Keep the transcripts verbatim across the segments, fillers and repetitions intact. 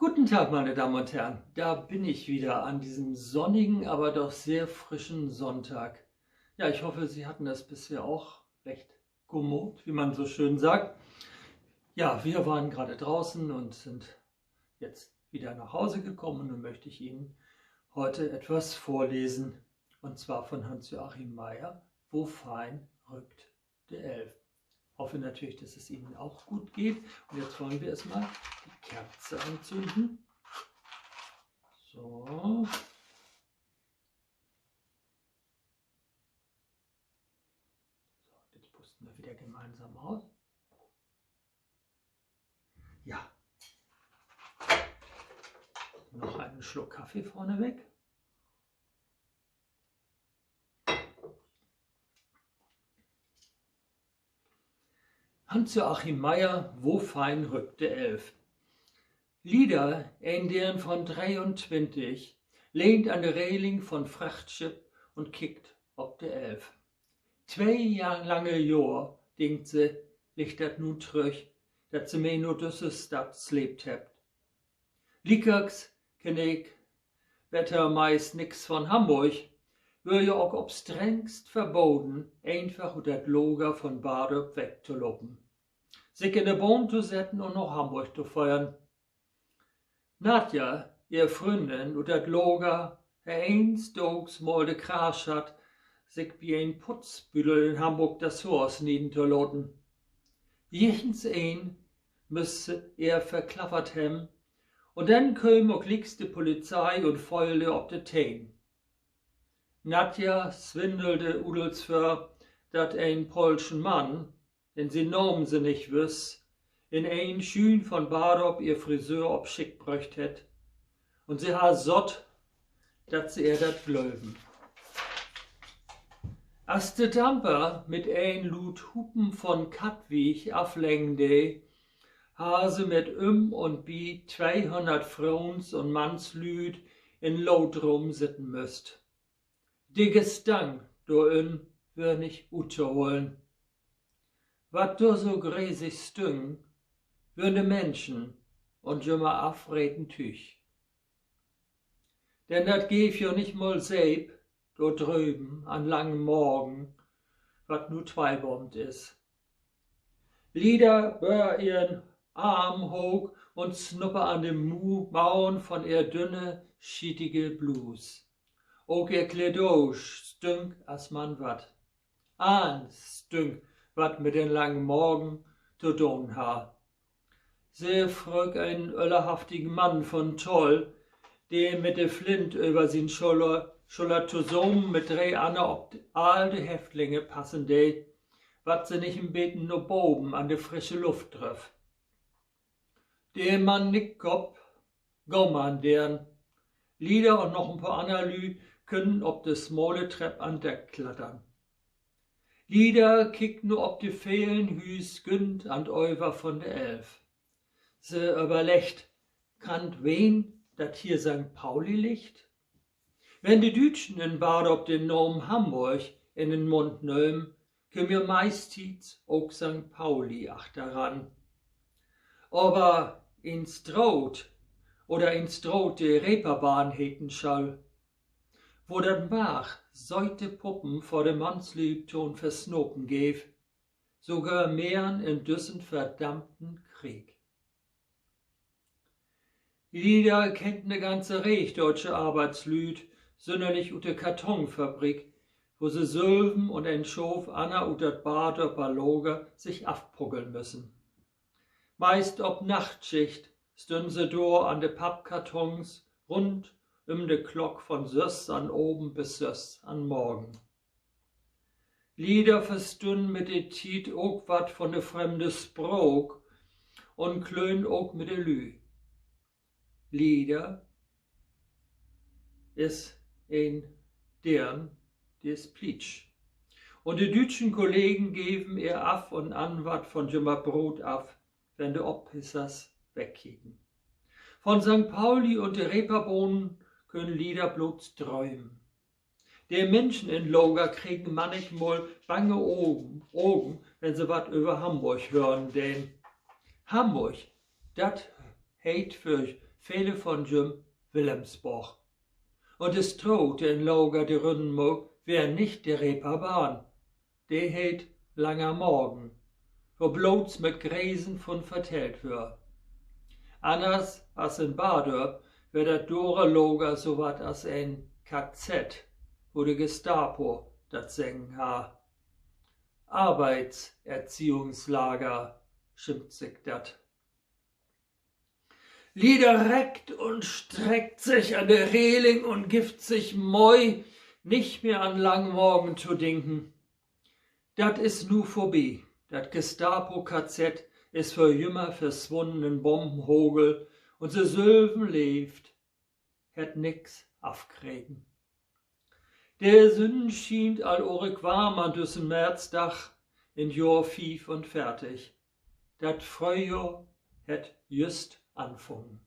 Guten Tag, meine Damen und Herren. Da bin ich wieder an diesem sonnigen, aber doch sehr frischen Sonntag. Ja, ich hoffe, Sie hatten das bisher auch recht kommod, wie man so schön sagt. Ja, wir waren gerade draußen und sind jetzt wieder nach Hause gekommen und nun möchte ich Ihnen heute etwas vorlesen. Und zwar von Hans-Joachim Meyer, Wo fein rückt de Elv. Hoffe natürlich, dass es Ihnen auch gut geht. Und jetzt wollen wir erstmal die Kerze anzünden. So. So, jetzt pusten wir wieder gemeinsam aus. Ja. Noch einen Schluck Kaffee vorneweg. Hans-Joachim Meyer, Wo fein rückt de Elv. Lida, een Deern von dreeuntwintig, lehnt an de Reling von Frachtschipp un kickt op de Elv. Twee Johr, lange Johr, denkt se, liggt dat nu trüch, dat se mi na düsse Stadt sleept hebbt. Liekers kenn ik beter meist nix von Hamborg, wöör ja ok op strengst verboden, eenfach ut dat Lager von Bardörp wegtolopen, sik in de Bahn to setten un na Hamborg to föhren. Nadja, ehr Fründin ut dat Lager, harr eens Daags mal de Krass hatt, sik bi en Putzbüdel in Hamborg dat Hoor snieden to laten. Jichtenseen müss ehr verklaffert hebben, un denn kööm ok glieks de Polizei un föhlde op de Tähn. Nadja swinnelde Udels vör, dat en polschen Mann, den sien Naam se nich wüss, in en Schüün von Bardörp ehr Frisur op Schick bröcht hett, un se harr sott, dat se ehr dat glöven. As de Damper mit en luut Hupen von Kattwiek afleggen dee, harr se mit üm un bi tweehunnert Froons un Mannslüüd in Loodruum sitten müsst. De Gestank dor in wöör nich uttoholen. Wat dor so gresig stüng, wören de Minschen un jümmer afreten Tüüg. Denn dat geev jo nich mal Seep dor dröven an Langen Morgen, wat nu tweibombt is. Lida böör ehren Arm hooch un snupper an de Mu-, Mauen von ehr dünne, schietige Bluus. Ok ehr Kledaasch stünk as man wat. Allens stünk, wat mit den Langen Morgen to doon harr. Se fröög en öllerhaftigen Mann von Toll, de mit de Flint över sien Schuller, Schuller tosamen mit dree anner op all de Häftlinge passen dee, wat se nich en beten na boven an de frische Luft dröff. De Mann nickkopp, Goh man, Deern. Lida un noch en poor anner Lüüd kunnen op de smale Trepp an Deck klattern. Lida kickt nu op de velen Hüüs günt an't Över von de Elv. Se överleggt: Kann 't ween, dat hier Sankt Pauli liggt? Wenn de Düütschen in Bardörp den Naam Hamborg in den Mund nömen, keem jo meisttiets ok Sankt Pauli achteran. Aver en Straat, oder en Straat, de Reeperbahn heten schall, wo dat Mark söte Puppen vör de Mannslüüd to'n Versnopen geev, sogor merrn in düssen verdammten Krieg. Lida kennt 'ne ganze Reeg düütsche Arbeitslüüd, sünnerlich ut de Kartonfabrik, wo se sülven un en Schoov anner ut dat Bardörper Lager sik afpuckeln müssen. Meist op Nachtschicht stünn se dor an de Pappkartons rund üm de Klock von söss an'n Avend bit söss an'n Morgen. Lida verstunn mit de Tiet ok wat von de fremde Spraak un klöön ok mit de Lüüd. Lida is en Deern, de is plietsch. Un de düütschen Kollegen geven ehr af un an wat von jümmer Broot af, wenn de Oppassers wegkieken. Von Sankt Pauli un de Reeperbahn köön Lida blots drömen. De Minschen in't Lager kregen mannigmal bange Ogen, Ogen, wenn se wat över Hamborg hören deen. Hamborg, dat heet för vele von jüm Wilhelmsborg. Un de Straat, de in Lager de Runnen maakt, weer nich de Reeperbahn. De heet Langer Morgen, wo blots mit Gresen vun vertellt wöör. Anners as in Bardörp weer dat dore Lager so wat as en K Z, wo de Gestapo dat Seggen harr. Arbeitserziehungslager schimpt sik dat. Lieder reckt un streckt sik an de Reling un gifft sik Möh, nich mehr an Langen Morgen to denken. Dat is nu vörbi. Dat Gestapo-K Z is för jümmer verswunnen in Bombenhagel, un se sülven leevt, hett nix afkregen. De Sünn schient al orig warm an düssen Märzdag in Johr fiefunveertig. Dat Fröhjohr hett jüst anfungen.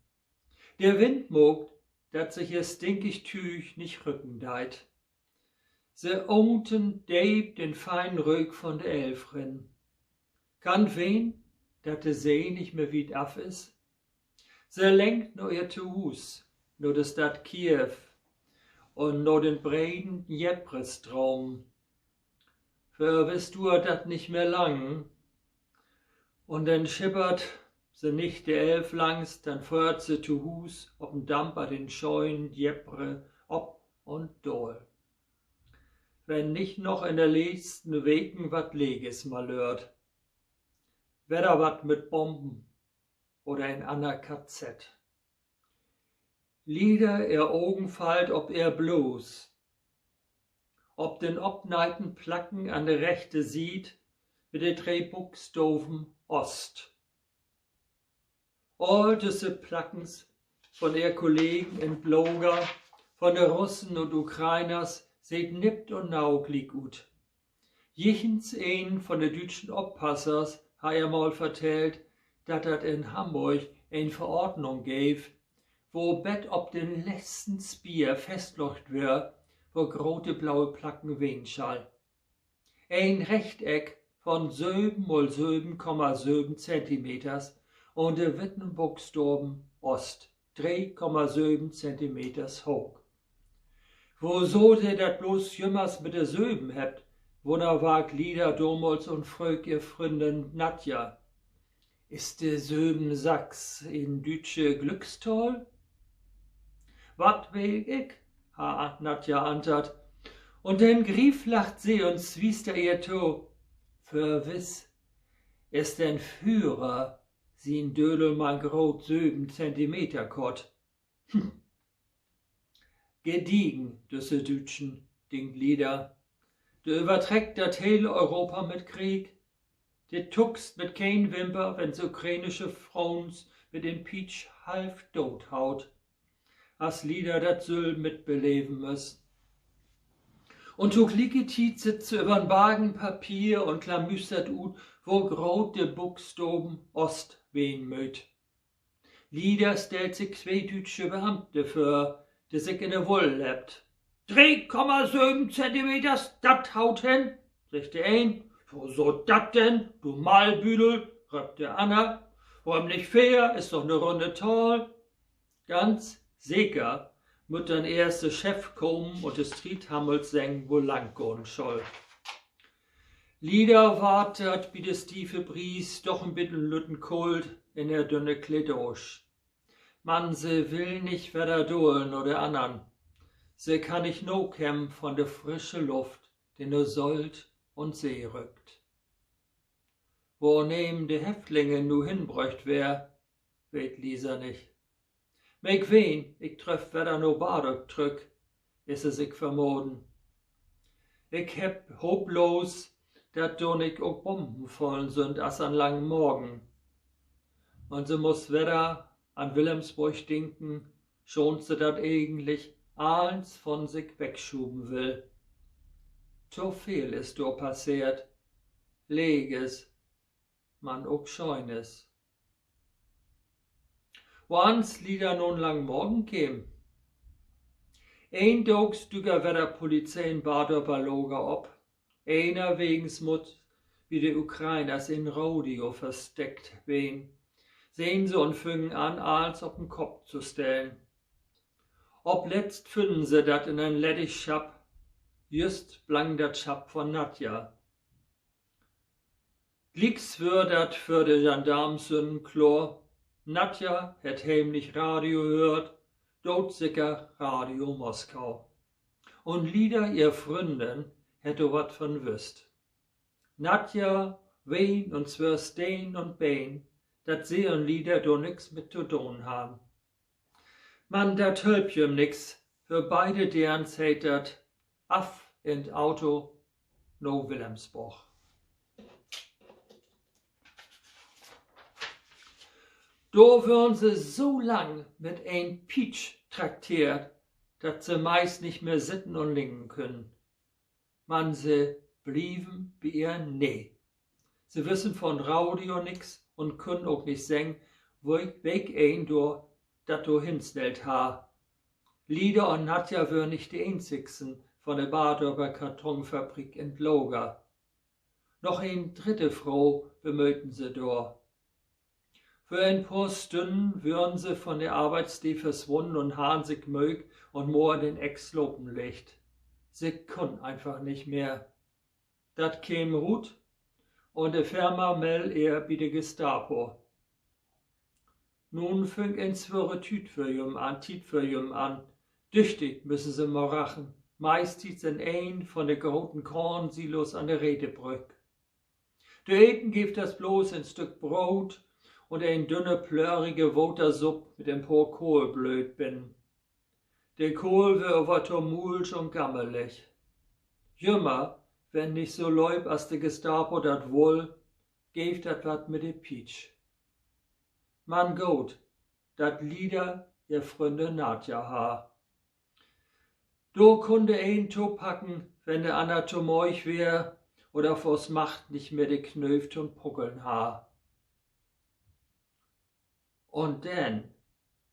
De Wind maakt, dat sik ehr stinkig Tüüg nich rüken deit. Se aten deep den fienen Röök von de Elv rin. Kann ween, dat de See nich mehr wiet af is. Se lengt na ehr Tohuus, na de Stadt Kiew un na den breden Dnjeprstroom. För ehr duert dat nich mehr lang, un denn schippert se nich de Elv langs, denn föhrt se tohuus op en Damper den schönen Dnjepr op un daal. Wenn nich noch in de letzten Weken wat Leges malöört. Wedder wat mit Bomben oder en anner K Z. Lieder ehr Ogen fallt op ehr Bloos. Op den opneihten Placken an de rechte Siet mit de dree Bookstaven Ost. All düsse Plackens von ehr Kollegen in't Lager, von de Russen un Ukrainers, seht nipp un nau gliek ut. Jichtens een von de düütschen Oppassers harr ehr mal vertellt, dat dat in Hamborg en Verordnung geev, wo bet op den letzten Spier fastleggt weer, wo groot de blaue Placken ween schall. En Rechteck von söven mal söven Komma söven Zentimeters un de witten Bookstaven Ost, dree Komma söven Zentimeters hooch. Woso se dat bloots jümmers mit de Söven hebbt, wunnerwark Lieder domals un fröög ehr Fründin Nadja: Is de söven sechs en düütsche Glückstall? Wat weet ik, harr Nadja antert. Un denn grieflacht se un swiest ehr to: Förwiss is den Führer sien Dödel man groot söven Zentimeter kort. Gediegen, düsse Düütschen, denkt Lieder. De övertreckt dat hele Europa mit Krieg. De tuckst mit keen Wimper, wenn se ukrainische Froons mit en Pietsch half doot haut. As Lieder dat sülm mitbeleven müss. Un to glieke Tiet sitt se över'n Wagen Papier un klamüstert ut, wo groot de Bookstaven Ost ween mööt. Lieder stellt sik twee düütsche Beamte vör, de sik in de Wull lept. Dree Komma söven Zentimeters, dat haut hen, seggt de een. Woso dat denn, du Mallbüdel?, röppt de anner. Worüm nich veer? Is doch 'ne runne Tall. Ganz seker mutt denn eerst de Chef komen un de Striethammels seggen, wo lang gahn schall. Lieder warrt dat bi de stieve Bries doch en beten lütten koolt in ehr dünne Kledaasch. Man se will nich wedder dor na de annern. Se kann nich noog hebben von de frische Luft, de na Solt un See rüükt. Woneem de Häftlinge nu henbröcht weert, weet Lieder nich. Man ik ween, ik dröff wedder na Bardörp trüch, is se sik vermoden. Ik hebb, hoop bloots, dat dor nich ok Bomben fallen sünd as an Langen Morgen. Un se mutt wedder an Wilhelmsborg denken, schoonst se dat egentlich allens von sik wegschuven will. To veel is dor passeert. Leges, man ok Schönes. Woans Lieder na'n Langen Morgen keem? Een Daag dükert wedder Polizei in Bardörper Lager op. Enerwegens mutt bi de Ukrainers en Radio versteckt ween. sehn se un füngen an, allens op den Kopp to stellen. Op letzt fünnen se dat in en leddig Schapp, jüst blang dat Schapp von Nadja. Glieks wöör dat för de Gendarms sünnenkloor: Nadja hett heemlich Radio höört, doot seker Radio Moskau. Un Lida, ehr Fründin, hett dor wat von wüsst. Nadja ween un swöör Steen un Been, dat se un Lida dor nix mit to doon harrn. Man dat hölp jem nix. För beide Deerns heet dat: af in't Auto, na Wilhelmsborg. Dor wörrn se so lang mit en Pietsch trakteert, dat se meist nich mehr sitten un liggen kunnen. Man se bleven bi ehr Nee. Se wüssen von Radio nix un kunnen ok nich seggen, wo-, welk een dor dat dor hinstellt harr. Lida un Nadja wören nich de eenzigsten von de Bardörper Kartonfabrik in't Lager. Noch en dritte Fro bemöten se dor. För en poor Stünnen wören se von de Arbeitssteed verswunnen un harrn sik Möök un Moor in en Eck slapen leggt. Se kunnen eenfach nich mehr. Dat keem rut un de Firma mell ehr bi de Gestapo. Nu füng en swore Tiet för jem an, Tiet för jem an. Düchtig müssen se marachen, meisttiets in een von de groten Koornsilos an de Redebrück. To eten geev dat blots en Stück Broot un en dünne, plörige Watersupp mit en poor Kohlblööd binnen. De Kohl wöör aver to muulsch un gammelig. Jümmer, wenn nich so leep as de Gestapo dat wull, geev dat wat mit de Pietsch. Man goot, dat Lida ehr Fründin Nadja harr. Dor kunn de een topacken, wenn de anner to möög weer oder vör Smacht nich mehr de Knööv to'n Puckeln harr. Un denn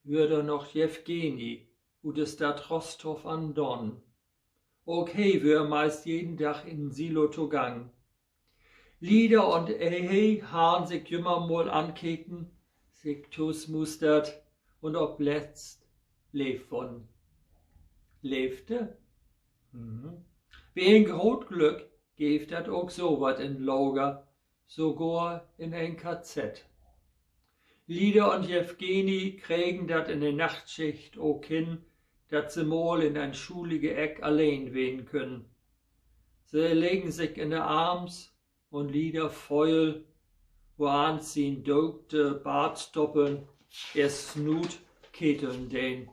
wöör dor noch Jewgeni ut de Stadt Rostow an'n Don. Ok he wöör meist jeden Dag in'n Silo togangen. Lida un he harrn sik jümmer mal ankeken, sik tosmuustert un op letzt leev wunnen. Leevde? Hm. Wie en groot Glück geev dat ok so wat in't Lager, sogor in en K Z. Lida un Jewgeni kregen dat in de Nachtschicht ok hen, dat se mal in en schulige Eck alleen ween kunnen. Se legen sik in de Arms un Lida föhl, woans sien döökte Bartstoppeln ehr Snuut keteln deen.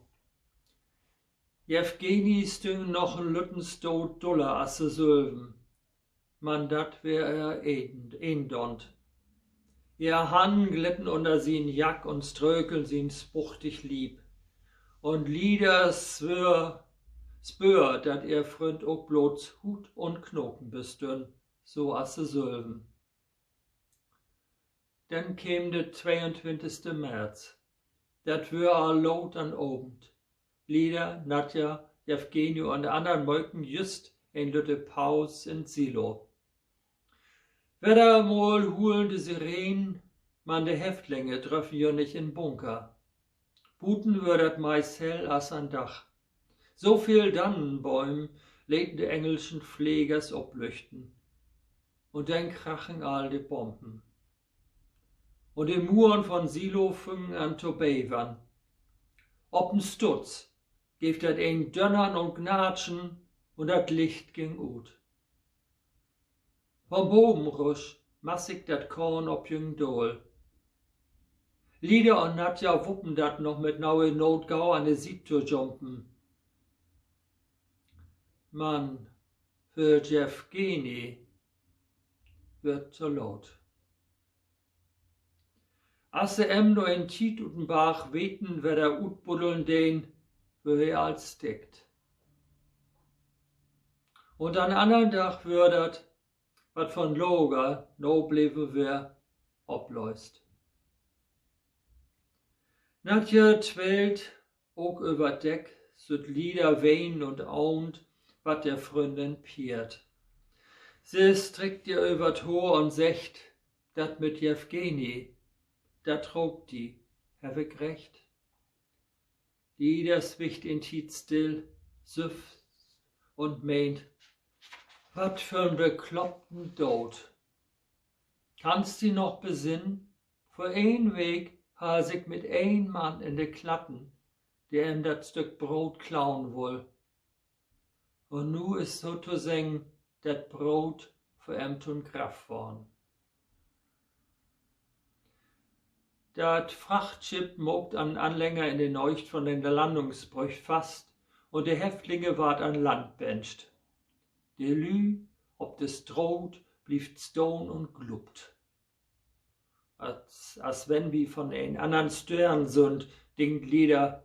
Jewgeni stüng noch en lütten Stoot duller as se sülven. Man dat weer ehr een-, eendonnt. Ehr Hannen glitten ünner sien Jack un strökeln sien spuchtig Liep. Un Lida swöör, spöör, dat ehr Fründ ok blots Huut un Knaken bestünn, so as se sülven. Denn keem de tweeuntwintigste März. Dat wöör al laat an'n Avend. Lida, Nadja, Jewgeni un de annern möken jüst en lütte Paus in't Silo. Wedder mal hulen de Sirenen, man de Häftlinge dröffen jo nich in'n Bunker. Buten wöör dat meist hell as an'n Dag. So veel Dannenbööm leten de engelschen Flegers oplüchten. Un denn krachen all de Bomben. Un de Muren von't Silo füngen an to bevern. Op en Stutz geev dat en Dönnern un Gnatschen un dat Licht güng ut. Von baven rutsch massig dat Koorn op jüm daal. Lida un Nadja wuppen dat noch mit naue Noot, gau an de Siet to jumpen. Man för Jewgeni wöör 't to laat. As se em na en Tiet ut den Barg Weten wedder utbuddeln deen, wöör he al stickt. Un an'n annern Dag wöör dat, wat von't Lager nableven weer, oplööst. Nadja twellt ok över Deck, süht Lida wenen un ahnt, wat de Fründin piert. Se strickt ehr över't Hoor un seggt: Dat mit Jewgeni, dat roopt di. Heff ik recht? Lida swiggt en Tiet still, süfzt un meent: Wat för 'n bekloppten Doot. Kannst di noch besinnen? Vör een Week harr he sik mit een Mann in de Klatten, de em dat Stück Broot klauen wull. Un nu is sotoseggen dat Broot för em to'n Graff worrn. Dat Frachtschipp maakt an'n Anlegger in de Neegd von de Landungsbrüch fast un de Häftlinge warrt an Land benscht. De Lüüd op de Straat blievt stahn un gluupt. As, as wenn wi von en annern Steern sünd, denkt Lida.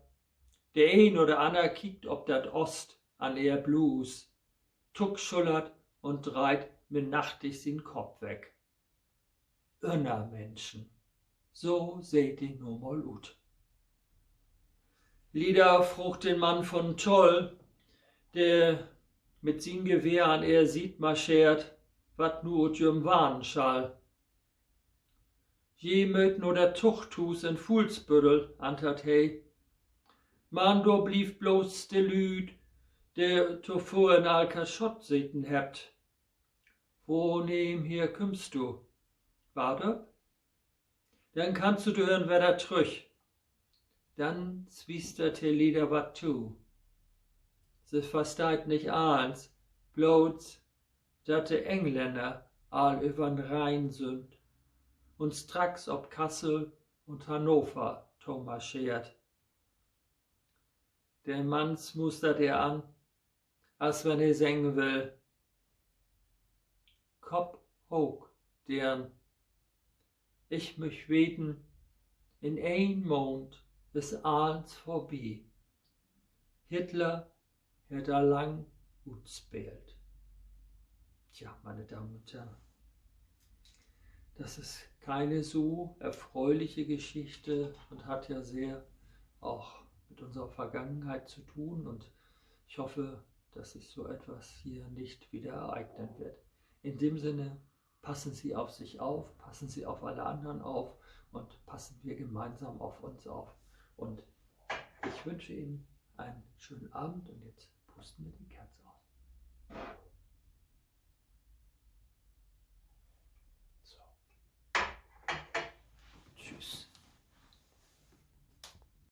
De een oder anner kiekt op dat Ost an ehr Bluus, tuckschullert un dreiht minnachtig sien Kopp weg. Ünnermenschen. So seht de nu mal ut. Lida fraagt den Mann von'n Toll, de mit sien Gewehr an ehr Siet marscheert, wat nu ut jüm warrn schall. Ji mööt na dat Tuchthuus in Fuhlsbüttel, antert he. Man dor blievt bloots de Lüüd, de tovörn al Kaschott seten hebbt. Woneem her kümmst du? Warder? Denn kannst du dor wedder trüch. Denn swiestert he Lida wat to. Se versteiht nich allens, bloots, dat de Englänner al över'n Rhien sünd un stracks op Kassel un Hannover tomarscheert. De Mann smustert ehr an, as wenn he seggen will: Kopp hooch, Deern. Ik müch weten, in een Maand is allens vörbi. Hitler hett al lang utspeelt. Tja, meine Damen und Herren, das ist keine so erfreuliche Geschichte und hat ja sehr auch mit unserer Vergangenheit zu tun. Und ich hoffe, dass sich so etwas hier nicht wieder ereignen wird. In dem Sinne, passen Sie auf sich auf, passen Sie auf alle anderen auf und passen wir gemeinsam auf uns auf. Und ich wünsche Ihnen einen schönen Abend und jetzt pusten wir die Kerze aus.